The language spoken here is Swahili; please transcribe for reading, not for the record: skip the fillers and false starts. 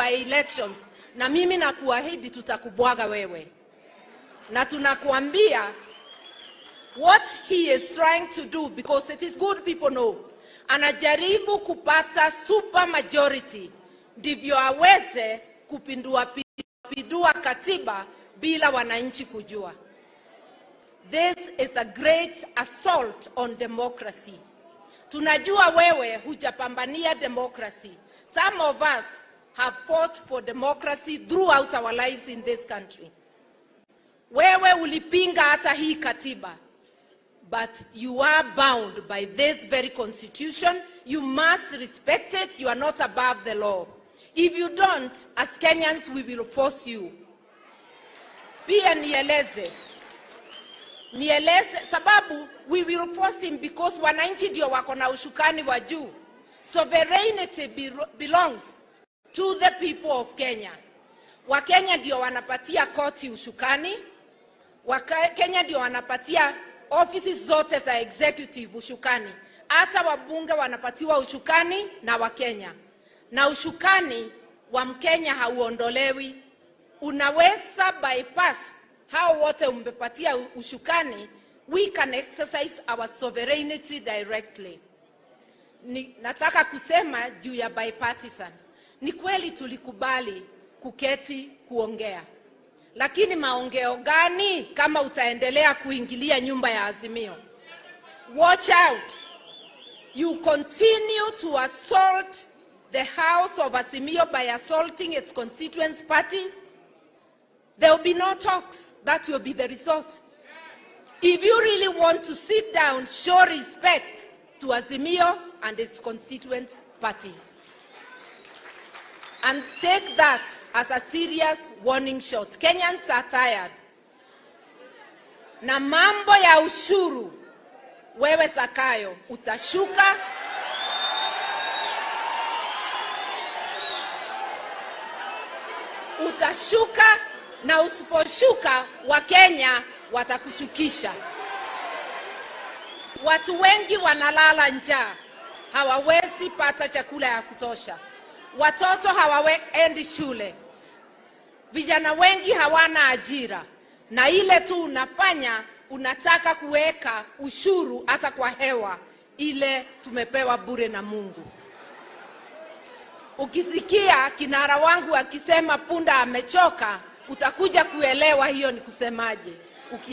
by elections, na mimi nakuahidi tutakubwaga wewe, na tunakuambia what he is trying to do, because it is good people know, anajaribu kupata super majority ndivyo aweze kupindua pindua katiba bila wananchi kujua. This is a great assault on democracy. Tunajua wewe hujapambania democracy. Some of us have fought for democracy throughout our lives in this country. Wewe ulipinga hata hii katiba, but you are bound by this very constitution. You must respect it. You are not above the law. If you don't, as Kenyans, we will force you. Pia nieleze sababu we will force him, because wananchi ndio wako na ushukani wa juu. Sovereignty belongs to the people of Kenya. Wakenya ndio wanapatia koti ushukani, Wakenya ndio wanapatia ofisi zote za executive ushukani, hata wabunge wanapatiwa ushukani na Wakenya, na ushukani wa Mkenya hauondolewi. Unaweza bypass hao wote umepatia ushukani. We can exercise our sovereignty directly. Nataka kusema juu ya bipartisan. Ni kweli tulikubali kuketi kuongea, lakini maongeo gani kama utaendelea kuingilia nyumba ya Azimio? Watch out. You continue to assault the house of Azimio by assaulting its constituent parties, there will be no talks. That will be the result. If you really want to sit down, show respect to Azimio and its constituent parties. And take that as a serious warning shot. Kenyans are tired. Na mambo ya ushuru, wewe Zakayo, utashuka. Utashuka, na usiposhuka Wakenya watakushukisha. Watu wengi wanalala njaa, hawawezi pata chakula ya kutosha. Watoto hawaendi shule. Vijana wengi hawana ajira. Na ile tu unafanya, unataka kuweka ushuru hata kwa hewa ile tumepewa bure na Mungu. Ukisikia kinara wangu akisema punda amechoka, utakuja kuelewa hiyo ni kusemaje.